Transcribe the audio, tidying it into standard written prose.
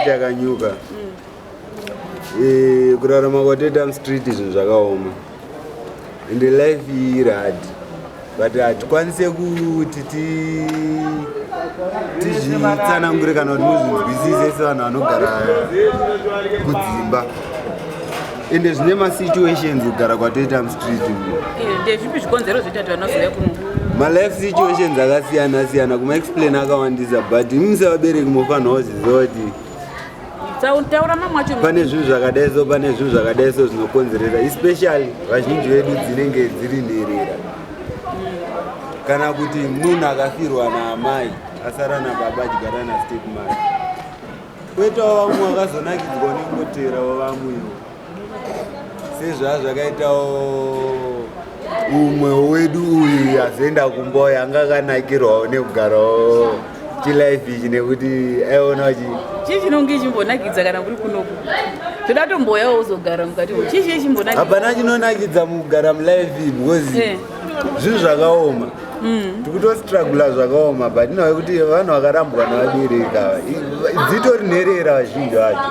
Chakanyuka. Kurarama kwatoita mustreet, zvinhu zvakaoma, ende life iri hard, but hatikwanise kuti tizvitsanangure kana kuti muzvinzwisise sevanhu vanogara kudzimba. Ende zvine masituations kugara kwatoita mustreet. Ndezvipi zvikonzero zvoita kuti vanozouya kuno? Malife situations akasiyana siyana, kumaexplain akawandisa, but imi sevabereki mufanira kuziziva kuti Taura mamwe acho. Pane zvinhu zvakadai so, pane zvinhu zvakadai so zvinokonzeresa, especially vazhinji vedu dzinenge dziri nherera, kana kuti munhu akafirwa naamai, asara nababa, achigara nastepmother. Kwoitawo vamwe vakazonakidzwa nekungoterawo vamwewo, sezvaa zvakaitawo umwe wedu uyu azoenda kumba, anga akanakirwawo nekugarawo chilife ichi, nekuti aiona chi Chii chinonge chimbonakidza kana kuri kunoku? Toda tomboyawo uzogara mukati umu. Chii chii chimbonakidza? Hapana chinonakidza mukugara mulife, because zvinhu zvakaoma, tikutostrugula zvakaoma, but inhau yekuti vanhu vakarambwa navabereki ava, dzitori nherera vazhinji vacho.